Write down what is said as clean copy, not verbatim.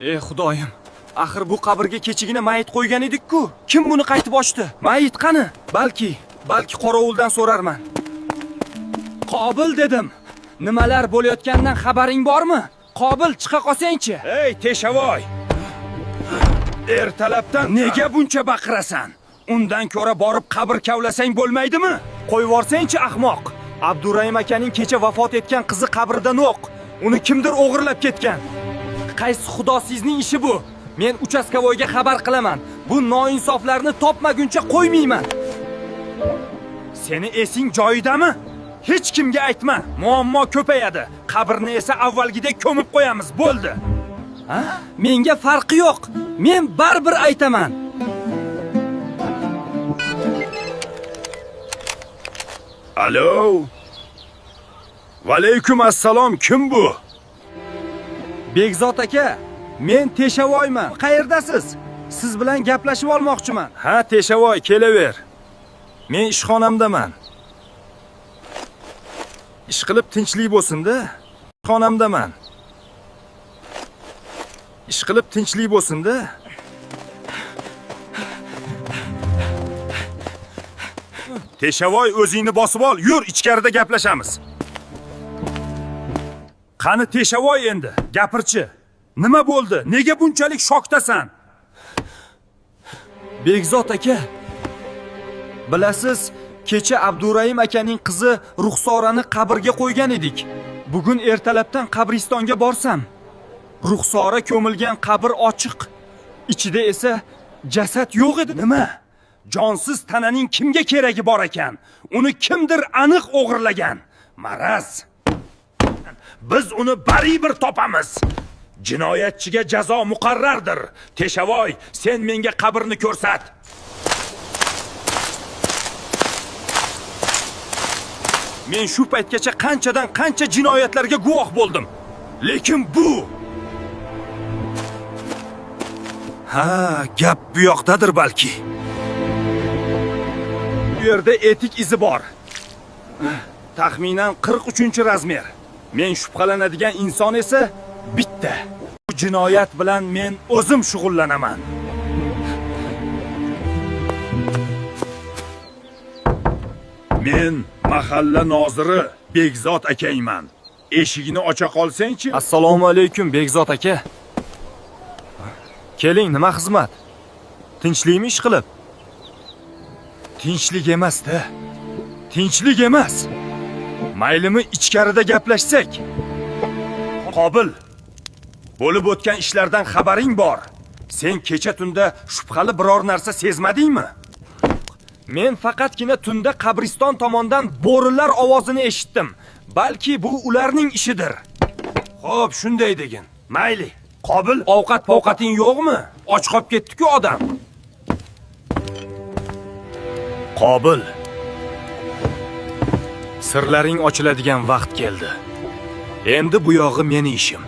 Ey Xudoyim, axir bu qabrga kechagina mayit qo'ygan edik-ku. Kim buni qaytib ochdi? Mayit qani? Balki qorovuldan so'rarman. Qobil dedim. Nimalar bo'layotganidan xabaring bormi? Qobil, chiqa qolsangchi. Ey Teshavoy! Ertalabdan nega buncha baqirasan? Undan ko'ra borib qabr kavlasang bo'lmaydimi? Qo'yib yuborsangchi, ahmoq. Abdurahim akaning kecha vafot etgan qizi qabrida yo'q. Uni kimdir o'g'irlab ketgan. Qaysi xudosizning ishi bu? Men uchastkovoyga xabar qilaman. Bu noinsoflarni topmaguncha qo'ymayman. Seni esing joyidami? Hech kimga aytma, muammo ko'payadi. Qabrni esa avvalgidek ko'mib qo'yamiz, bo'ldi. Ha? Menga farqi yo'q. Men baribir aytaman. Alo. Valaykum assalom, kim bu? Bekzod aka, men Teshavoyman. Qayerdasiz? Siz bilan gaplashib olmoqchiman. Ha, Teshavoy, kelaver. Men ishxonamdaman. Ish qilib tinchlik bo'lsin-da. Xonamdaman. Ish qilib tinchlik bo'lsin-da. Teshavoy, o'zingni bosib ol, yur ichkarida gaplashamiz. Qani Teshavoy endi, gapirchi. Nima bo'ldi? Nega bunchalik shokdasan? Bekzod aka, bilasiz, kecha Abdurahim akaning qizi Ruxsorani qabrga qo'ygan edik. Bugun ertalabdan qabristonga borsam, Ruxsora ko'milgan qabr ochiq. Ichida esa jasad yo'q edi. Nima? Jonsiz tananing kimga keragi bor ekan? Uni kimdir aniq o'g'irlagan. Maraz. Biz uni baribir topamiz. Jinoyatchiga jazo muqarrardir. Teshavoy, sen menga qabrni ko'rsat. Men shu paytgacha qanchadan qancha jinoyatlarga guvoh bo'ldim. Lekin bu... Ha, gap bu yoqdadir balki. Bu yerda etik izi bor. Taxminan 43-razmer. Men shubhalanadigan inson esa bitta. Bu jinoyat bilan men o'zim shug'ullanaman. Men mahalla noziri Bekzod akangman. Eshigini ocha qolsang-chi? Assalomu alaykum Bekzod aka. Keling, nima xizmat? Tinchlikmi ish qilib? Tinchlik emas-da. Tinchlik emas. Maylimi ichkarida gaplashsak? Qobil. Bo'lib o'tgan ishlardan xabaring bor. Sen kecha tunda shubhali biror narsa sezmadingmi? Men faqatgina tunda qabriston tomondan bo'rilar ovozini eshitdim. Balki bu ularning ishidir. Xo'p, shunday degin. Mayli. Qobil, Ovqat povqating yo'qmi? Och qolib ketdi-ku odam. Qobil. Sirlaring ochiladigan vaqt keldi. Endi bu yog'i meni ishim.